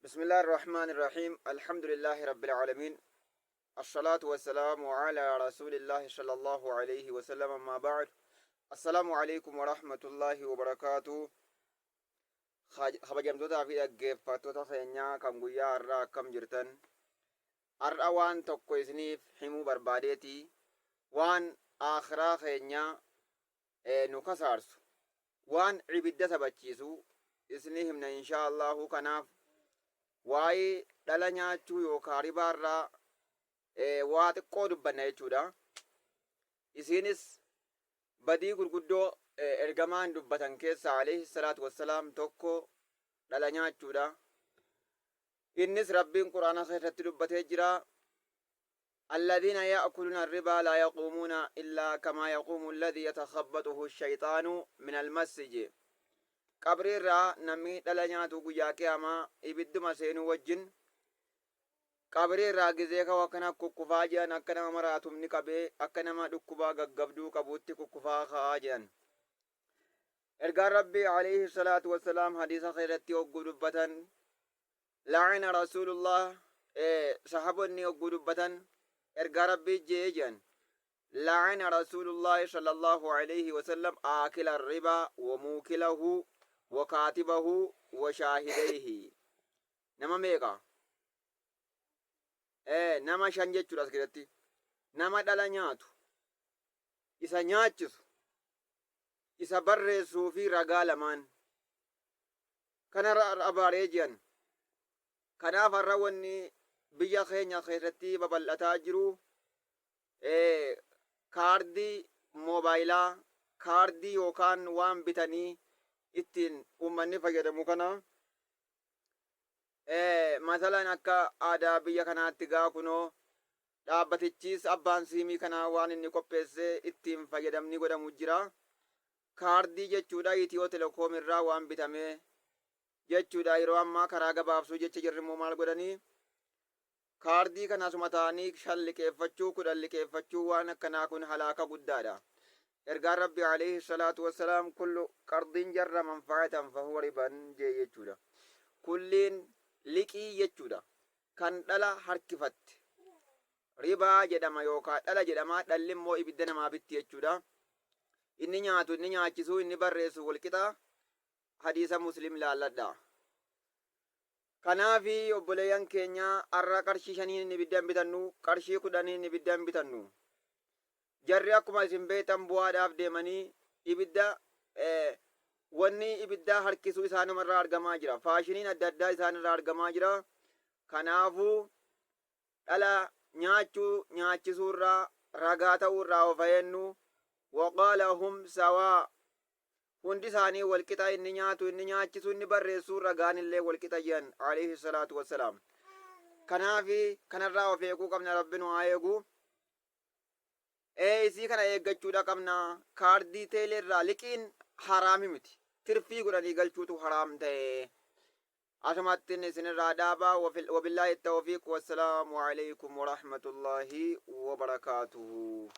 Bismillaahi Rahmaani Rahiim Alhamdulillaahi Rabbil Aalamiin Assalaatu wassalaamu alaa Rasuulillaahi sallallahu alayhi wasallam ammaa ba'd Assalaamu alaykum wa rahmatullaahi wa barakaatuh. Kabajamtootaa fi dhaggeeffattoota keenyaa kan guyyaa har'aa akkam jirtan? Har'a waan tokko isiniif himuu barbaadeeti, waan aakhiraa keenya nu kasaarsu, waan ibidda sabachiisu isinii himna inshaa Allahu. Kanaaf waa'ee dhala nyaachuu yookaa ribaarraa waa xiqqoo dubbanna jechuudha. Isiinis badii gurguddoo ergamaan dubbatan keessaa alayhi salaatu wassalaam tokko dhala nyaachuudha. Innis Rabbiin Qur'aana keessatti dubbatee jira. Alladhiina ya'kuluna ribaa laa yaquumuuna illaa kamaa yaquumu alladhii yatakhabbaxuhu shayxaanu min almassi jee. Qabrii irraa namni dhala nyaatu guyyaa qiyaamaa ibidduma seenuu wajjin qabrii irraa gizee ka'u akkana kukkufaa jedhan, akka nama maraatumni qabee, akka nama dhukkubaa gaggabduu qabuutti kukkufaa ka'aa jedhan. Ergaan Rabbii alayhi salaatu wassalaam hadiisa keessatti hogguu dubbatan, la'ana Rasuulullah, sahabonni hogguu dubbatan ergaa Rabbii je'ee jedhan, la'ana Rasuulullahi sallallahu alayhi wasallam aakila ribaa wa muukilahu wa kaatibahu wa shaahidayhi. Nama meeqa? Nama shan jechuudha. As keessatti nama dhala nyaatu, isa nyaachisu, isa barreessuu fi ragaa lamaan kana abaaree jiran. Kanaaf har'a wanni biyya keenya keessatti babal'ataa jiru kaardii moobaayilaa, kaardii yookaan waan bitanii ittiin uummanni fayyadamu kana, masalan akka aadaa biyya kanaatti gaa kunoo dhaabbatichis abbaan siimii kanaa waan inni qopheesse ittiin fayyadamni godhamu jira. Kaardii jechuudha, Itiyoo Telekoom irraa waan bitamee jechuudha. Yeroo ammaa karaa gabaabsuu jecha jirri immoo maal godhanii, kaardii kana asuma ta'anii 5 liqeeffachuu, 10 liqeeffachuu. Waan akkanaa kun halaaka guddaadha. Ergaan Rabbi alayhi salaatu wassalaam kullu qardiin jarra manfa'atan fahuwa riban jee jechuudha. Kulliin liqii jechuudha kan dhala harkifatte ribaa jedhama yookaa dhala jedhama. Dhalli immoo ibidda namaa bitti jechuudha. Inni nyaatu, inni nyaachisuu, inni barreessu walqixa. Hadiisa Muslim laalladha. Kanaafi obboleeyyan keenya, har'a qarshii 5n ibidda hin bitannu, qarshii 10n ibidda hin bitannu. Jarri akkuma isin beektan bu'aadhaaf deemanii ibidda, wanni ibiddaa harkisu isaanuma irraa argamaa jira. Faashiniin adda addaa isaan irraa argamaa jira. Kanaafuu dhala nyaachuu, nyaachisuu irraa, ragaa ta'uu irraa of eennu. Waqaala hum sawaa, hundi isaanii walqixa, inni nyaatu, inni nyaachisu, inni barreessu, ragaan illee walqixa jedhan alayhi salaatu wassalaam. Kanaafi kanarraa of eeguu qabna. Rabbi nu haa eegu. Ee, isii kana eeggachuudha qabna. Kaardii teelee irraa liqiin haraami miti, tirfii godhanii galchuutu haraam ta'e. Asumatti isinirraa dhaaba. Wabillaahi tawfiiq, wassalaamu alaykum warahmatullaahi wabarakaatuhu.